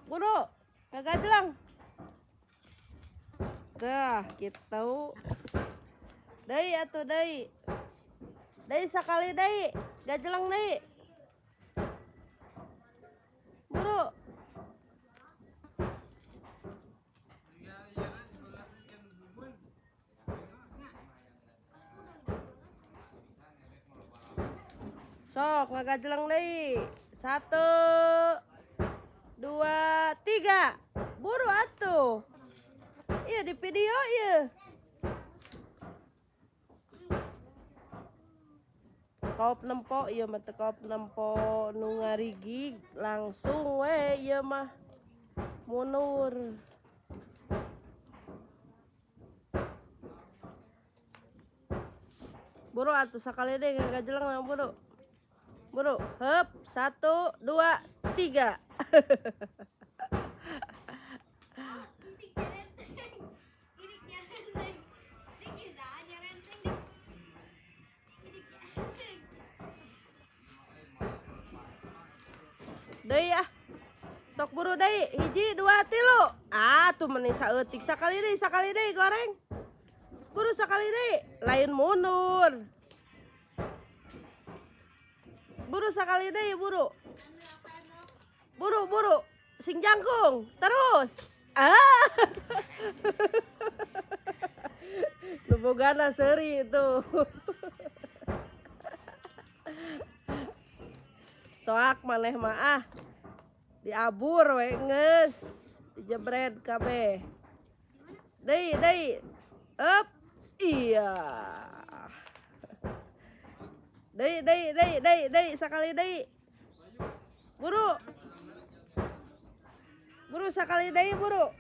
Buru, ngagajleng. Tah, kitu. Deui atuh deui. Deui sakali deui, gajleng deui. Buru. Sok ngagajleng deui. 1, 2, 3. Buru atuh. Iya di video iya. Kop nempo ieu mah teu kop nempo nu ngarigig langsung we ieu mah mundur. Buru atuh sakali deui ngagajleng mah buru. Buru, heup, 1, 2, 3. Deui ah. Sok buru deui, 1, 2, 3. Ah, tuh meni saeutik sakali deui goreng. Buru sakali deui, lain mundur. Buru sakali deui, buru. Buru, buru. Sing jangkung, terus. Ah. Nu bogana seuri itu. Soak maneh mah ah. Diabur we geus, dijebret kabeh. Deui, deui. Up. Iya. Deui, deui, deui, deui, deui sakali deui. Buru. Buru sakali deui, buru.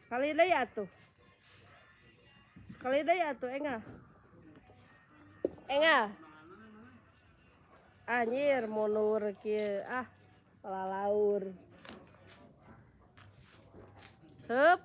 Sekali deui atuh. Sekali deui atuh engah. Engah. Anjir mundur kieu ah palalaur. Hup.